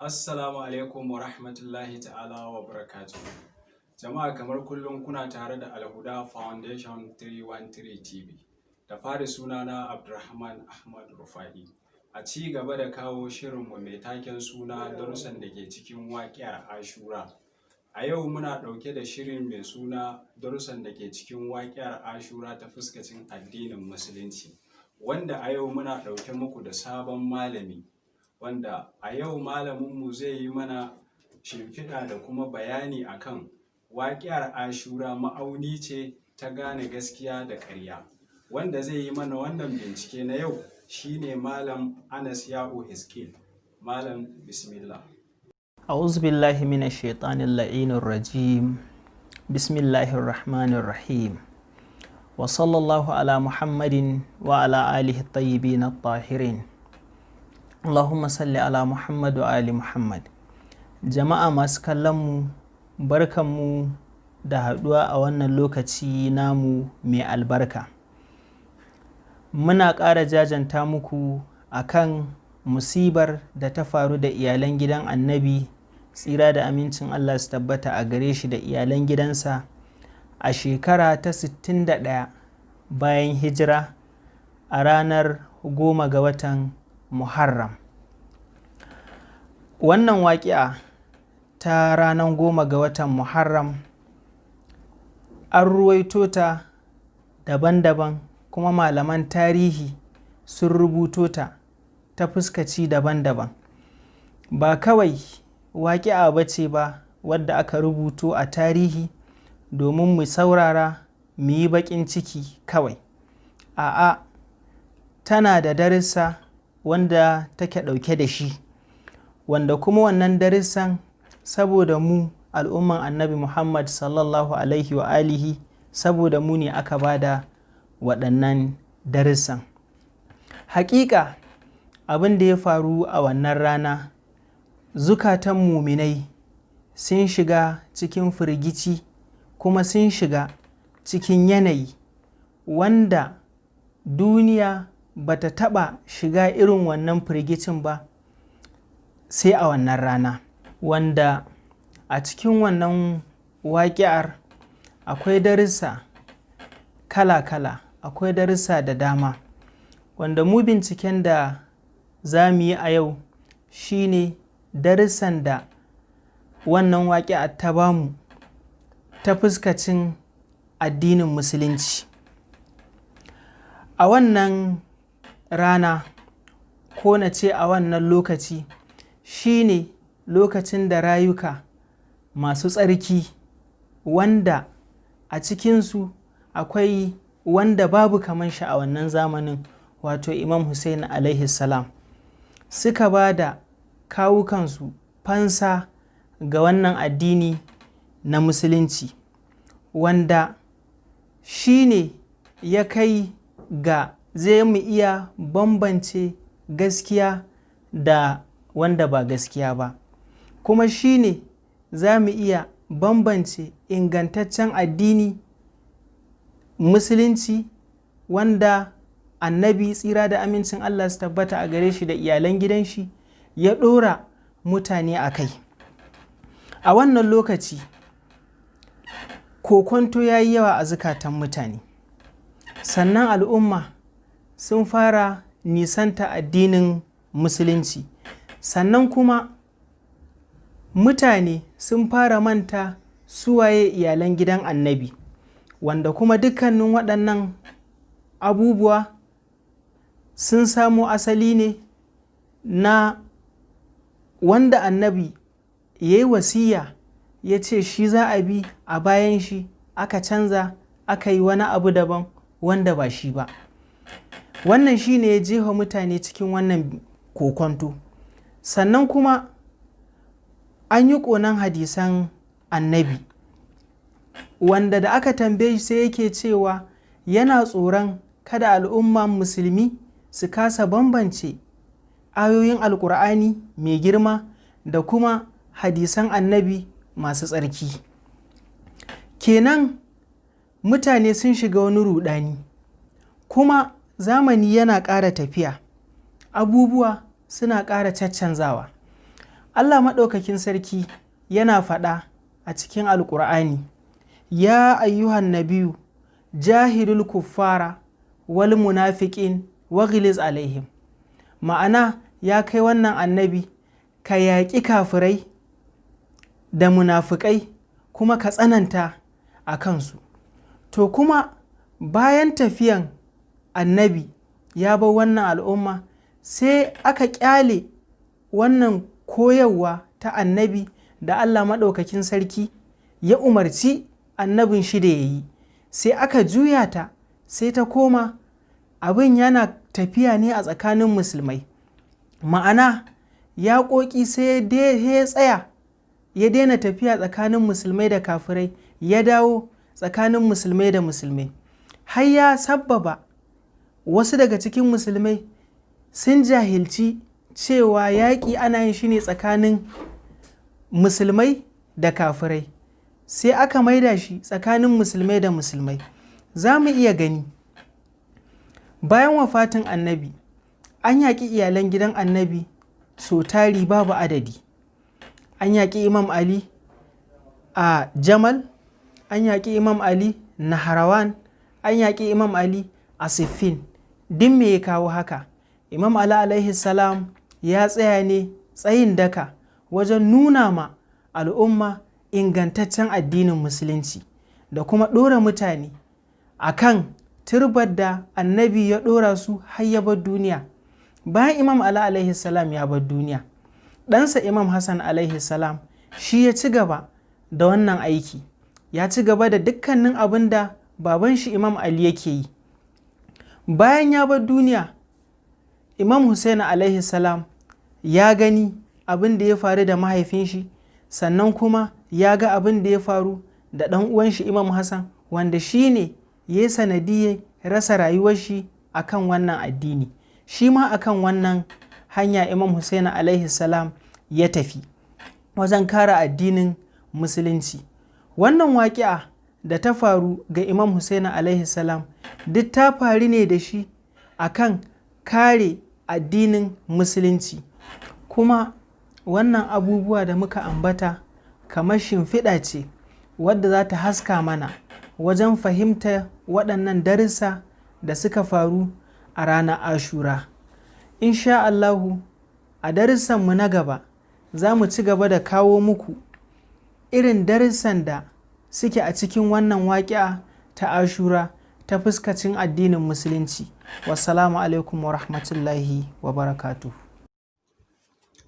Assalamu alaikum wa rahmatullahi ta'ala wa barakatuhu. Jama'a, kamar kullum kuna tare da Alhuda Foundation 313 TV. Da fari, sunana Abdulrahman Ahmad Rufa'i. A ci gaba da kawo shirinmu mai taken suna darussan da ke cikin waƙiyar Ashura. A yau muna ɗauke da shirin mai suna darussan da ke cikin waƙiyar Ashura ta fuskacin addinin Musulunci. Wanda a yau muna ɗauke muku da sabon malami, wanda a yau malaminmu zai yi mana shimfiɗa da kuma bayani akan waƙiyar Ashura ma'auni ce ta gane gaskiya da ƙarya. Wanda zai yi mana wannan bincike na yau shine Malam Anas Ya'u Hiskil. Malam, bismillah. أعوذ بالله من الشيطان اللعين الرجيم. بسم الله الرحمن الرحيم، وصلى الله على محمد وعلى آله الطيبين الطاهرين. اللهم صل على محمد وآل محمد. Jama'a masu kallonmu, barkanmu da haɗuwa a wannan lokaci namu mai albarka. Muna ƙara jajanta muku akan musibar da ta faru da iyalan gidan Annabi, tsira da amincin Allah su tabbata a gare shi da iyalan gidansa, a shekara ta 61 bayan hijira, a ranar 10 ga watan Muharram. Wannan waƙi'a ta ranar 10 ga watan Muharram an ruwaito ta daban-daban, kuma malaman tarihi sun rubuto ta ta fuskaci daban-daban. Ba kawai waƙi'a ba ce ba wadda aka rubuto a tarihi domin mu saurara mu yi baƙin ciki kawai. A'a, tana da darussa wanda take ɗauke da shi, wanda kuma wannan darussan saboda mu al'umman Annabi Muhammad sallallahu alaihi wa alihi, saboda mu ne aka ba da waɗannan darussan. Hakika abin da ya faru a wannan rana, zukatan muminai sun shiga cikin firgici, kuma sun shiga cikin yanayi wanda duniya ba ta taɓa shiga irin wannan firgicin ba sai a wannan rana. Wanda a cikin wannan waƙi'ar akwai darussa kala-kala, akwai darussa da dama, wanda mu binciken da za mu yi a yau shine darussan da wannan waƙi'ar ta bamu ta fuskacin addinin Musulunci. A wannan rana, ko na ce a wannan lokaci, shine lokacin da rayuka masu tsarki, wanda a cikinsu akwai wanda babu kaman shi a wannan zamanin, wato Imam Hussein alaihi salam, suka ba da kawukansu fansa ga wannan addini na Musulunci, wanda shi ne ya kai ga zai mu iya bambance gaskiya da wanda ba gaskiya ba, kuma shi ne za mu iya bambance ingantaccen addini Musulunci wanda Annabi, tsira da amincin Allah su tabbata a gare shi da iyalan gidan shi, ya ɗora mutane a kai. A wannan lokaci kokonto ya yi yawa a zukatan mutane, sannan al'umma sun fara nisanta addinin Musulunci, sannan kuma mutane sun fara manta suwaye iyalan gidan Annabi, wanda kuma dukkanin waɗannan abubuwa sun samo asali ne na wanda Annabi ya yi wasiya, ya ce shi za a bi a bayan shi, aka canza, aka yi wani abu daban wanda ba shi ba. Wannan shi ne ya jefa mutane cikin wannan kokonto. Sannan kuma an yi ƙonan hadisan Annabi, wanda da aka tambaye shi sai yake cewa yana tsoron kada al'umman Musulmi su kasa bambance ayoyin Alkur'ani mai girma da kuma hadisan Annabi masu tsarki. Kenan mutane sun shiga wani rudani, kuma zamani yana ƙara tafiya, abubuwa suna ƙara caccanzawa. Allah maɗaukakin sarki yana faɗa a cikin Alƙur'ani: "Ya ayyuhan nabiyu jahidul kuffara wal munafiqin waghliz alaihim." Ma'ana, ya kai wannan annabi, ka yaƙi kafirai da munafukai kuma ka tsananta a kansu. To kuma bayan tafiyan annabi ya bar wannan al'umma, sai aka ƙyale wannan koyarwa ta annabi da Allah maɗaukakin sarki ya umarci annabin shi da ya yi, sai aka juya ta, sai ta koma abin yana tafiya ne a tsakanin musulmai. Ma'ana, yaƙoƙi sai ya tsaya, ya daina tafiya tsakanin musulmai da kafirai, ya dawo tsakanin musulmai da musulmai, har ya sabbaba wasu daga cikin musulmai sun jahilci cewa yaƙi ana yin shi ne tsakanin musulmai da kafirai, sai aka maida shi tsakanin musulmai da musulmai. Za mu iya gani, bayan wafatin annabi an yaƙi iyalan gidan annabi sau tari babu adadi. An yaƙi Imam Ali a Jamal, an yaƙi Imam Ali Naharawan, an yaƙi Imam Ali a Siffin. Duk me ya kawo haka? Imam Ali alaihi salam ya tsaya ne tsayin daka wajen nuna ma al'umma ingantaccen addinin musulunci da kuma ɗora mutane a kan turbar da annabi ya ɗora su har ya bar duniya. Bayan Imam Ali alaihi salam ya bar duniya, ɗansa Imam Hassan alaihi salam shi ya ci gaba da wannan aiki, ya ci gaba da dukkanin abin da baban shi Imam Ali yake yi. Bayan ya bar duniya, Imam Hussein alaihi salam ya gani abin da ya faru da mahaifin shi, sannan kuma ya ga abin da ya faru da ɗan uwan shi Imam Hassan, wanda shi ne ya yi sanadiyar rasa rayuwar shi akan wannan addini. Shi ma akan wannan hanya Imam Hussein alaihi salam ya tafi wajen kare addinin musulunci. Wannan waƙi'a da ta faru ga Imam Hussein alaihi salam duk ta faru ne da shi akan kare addinin musulunci. Kuma wannan abubuwa da muka ambata kamar shimfiɗa ce wadda za ta haska mana wajen fahimtar waɗannan darussa da suka faru a ranar Ashura. Insha Allahu, a darussanmu na gaba za mu ci gaba da kawo muku irin darussan da suke a cikin wannan waƙi'a ta Ashura ta fuskacin addinin musulunci. Wassalamu alaikum wa rahmatullahi wa barakatuh.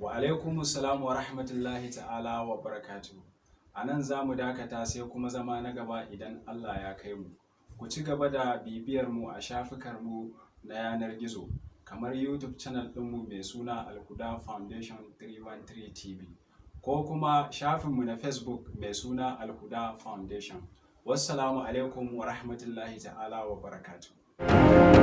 Wa alaikum salam wa rahmatullahi ta'ala wa barakatuh. A nan za mu dakata, sai kuma zama na gaba idan Allah ya kai mu. Ku ci gaba da bibiyar mu a shafukanmu na yanar gizo kamar YouTube channel ɗinmu mai suna Alhuda Foundation 313 TV ko kuma shafinmu na Facebook mai suna Alhuda Foundation. Wassalamu alaikum wa rahmatullahi ta'ala wa barakatuh.